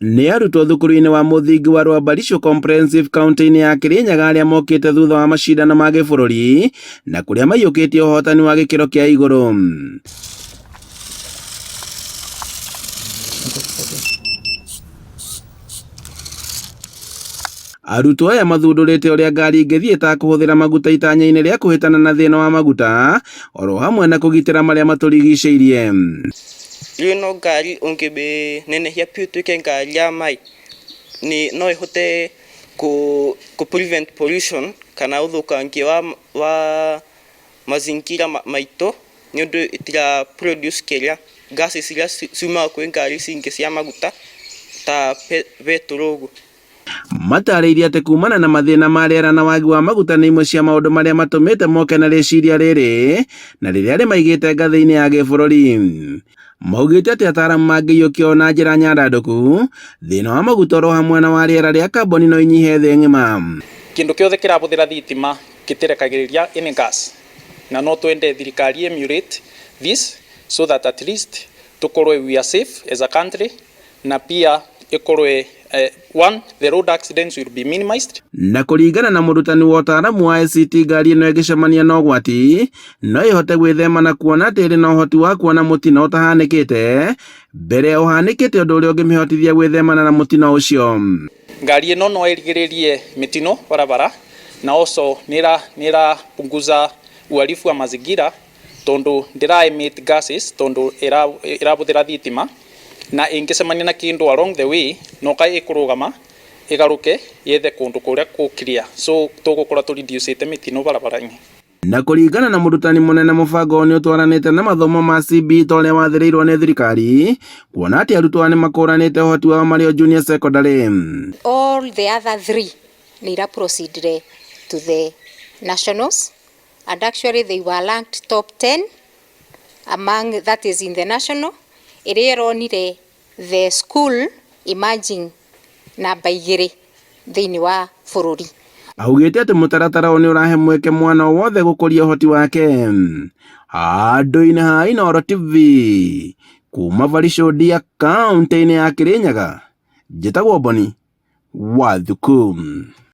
Nĩ arutwo thukuru-inĩ wa mũthingi wa Rwabarisho Comprehensive kaunti-inĩ ya Kirinyaga arĩa mokĩte thutha wa macindano ma gĩbũrũri na kũrĩa maiyũkĩtie ũhotani wa gĩkĩro kĩa igũrũ. Arutwo aya mathundũrĩte ũrĩa ngari ĩngĩthiĩ ĩtakũhũthĩra maguta itanya-inĩ rĩa kũhĩtana na thĩna wa maguta oro hamwe na kũgitĩra marĩa matũrigicĩirie. Rĩu ĩno ngari ũngĩmĩnenehia biũ ĩtuĩke ngari ya maĩ, nĩ no ĩhote kũ prevent pollution kana ũthũkangia wa mazingira maitũ nĩ ũndũ ĩtira produce kĩrĩa gases iria ciumaga kwĩ ngari ici ingĩ cia maguta ta betũrũ ũguo. Matarĩirie atĩ kumana na mathĩna ma rĩera na wagi wa maguta nĩ imwe cia maũndũ marĩa matũmĩte moke na rĩciria rĩrĩ na rĩrĩa rĩmaigĩte ngathĩ-inĩ ya gĩbũrũri. Maugĩte atĩ ataaramu mangĩiyũkia ũũ na njĩra nyandandũku, thĩna wa maguta oro hamwe na wa rĩera rĩa kaboni no inyihe thĩ ng'ima. Kindu kiothe kirabuthira thitima gitirekagiriria any gas, na no twende thirikari emulate this so that at least tukorwe we are safe as a country, na pia ikorwe one, the road accidents will be minimized. Na kũringana na mũrutani wa ũtaaramu wa ICT, ngari ĩno ĩngĩcemania na ũgwati no ĩhote gwĩthema na kuona atĩ ĩrĩ na ũhoti wa kuona mũtino ũtahanĩkĩte mbere ũhanĩkĩte, ũndũ ũrĩa ũngĩmĩhotithia gwĩthemana na mũtino ũcio. Ngari ĩno no ĩrigĩrĩrie mĩtino barabara, na also nĩ punguza uhalifu wa mazingira tondu ndĩra emit gases tondu ĩrabuthĩra thitima, na ĩngĩcemania na kĩndũ along the way no ka ĩkũrũgama ĩgarũke yethe kũndũ kũrĩa kũ clear, so tũgũkorwo tũ reduce mĩtino barabara-inĩ. Na kũringana na mũrutani mũnene, mũbango ũyũ nĩ ũtwaranĩte na mathomo ma CBE ta ũrĩa wathĩrĩirwo nĩ thirikari, kuona atĩ arutwo aya nĩ makũranĩte ũhoti wao marĩ o junior secondary. All the other three nĩ ira proceeded to the nationals, and actually they were ranked top 10 among, that is, in the national ĩrĩa ĩronire the school emerging namba 2 thĩinĩ wa bũrũri. Augĩte atĩ mũtaratara ũyũ nĩ ũrahe mweke mwana o wothe gũkũria ũhoti wake. Handũ-inĩ ha Inooro TV kuma Barisho kaunti-inĩ ya Kirinyaga, njĩtagwo Boni Wathuku.